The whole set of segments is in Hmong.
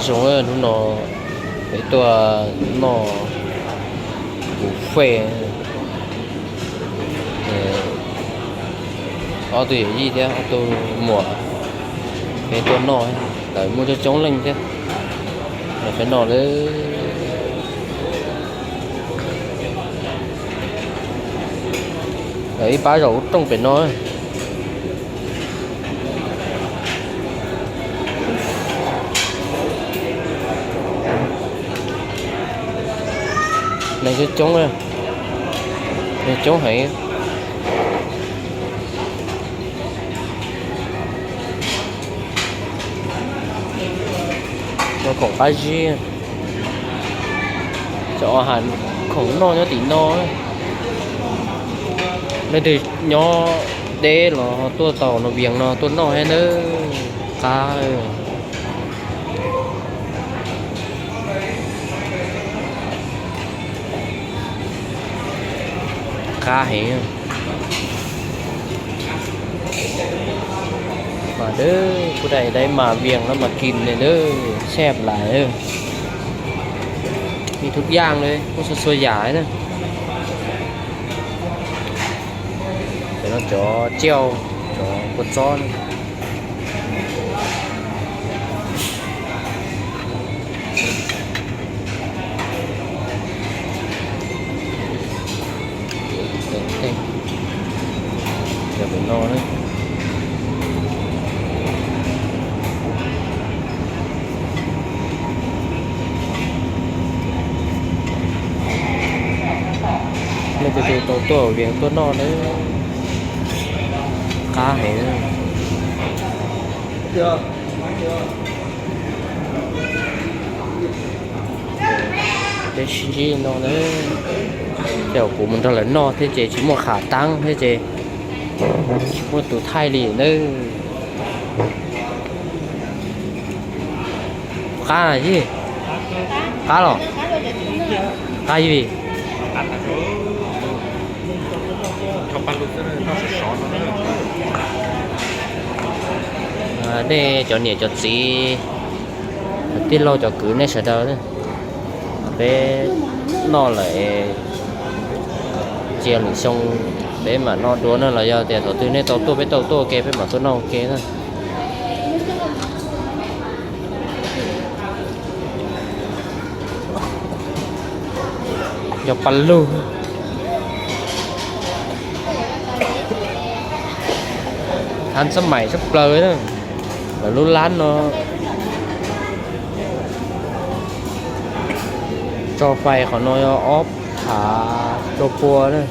Zoo, hnub no peb tuaj noj buffet, ob tug yawm yij thiab ob tug muam, peb tuaj noj, lawv muaj coob coob leej thiab. Peb noj lawm, lawv ib pab zaum ub rooj pem no. Neeg coob coob, neeg coob heev. Khoom qab zib, cov khoom noj nyob tim no. Leej twg nyob deb los tuaj tau no, Vias no tuaj noj thiab nawb. Qab, qab heev. Mas dawb, kuv daim daim mas Vias no mas kis ne dawb, xyab lais, ib tug daj li kuj txhua txhua yam na. Cov no cov tsiaj, cov kua txob na. Cov no na. Nej tus tus tau tuaj Vias tuaj noj na, qab heev. Peb sib ntsib no na, ces kuv mus nrog lawv noj thiab ces tsis muaj qhov txob thiab ces tsis muaj tus thaij li na. Qab, qab los, qab li. Nej cov niam cov txiv, tij laug cov kwv nej sawv daws, peb noj lawm, cia lwm xyoo peb mam noj dua na, los yog tias thaum twg nej tau tuaj peb tau tuaj ua ke peb mam tuaj noj ua ke na. Yog pas lug, thab xab maim tshaj plaws na, lawv lub lab no tso fais qhov no yog ob phav rau pua na.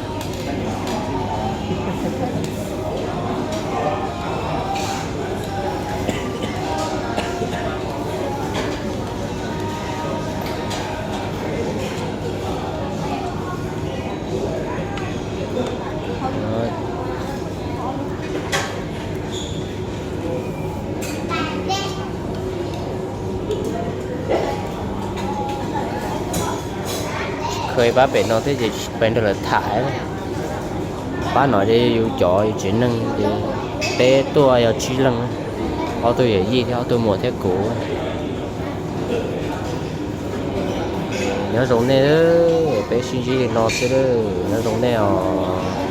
Khaws pab pem no thiab ces tsis pais nrog lawv tham. Pab no ces yus cov yus tsev neeg ces peb tuaj yog tsib leeg, ob tug yawm yij thiab ob tug muam thiab kuv. Nyob zoo nej, peb sib ntsib li no xwb, nyob zoo nej os.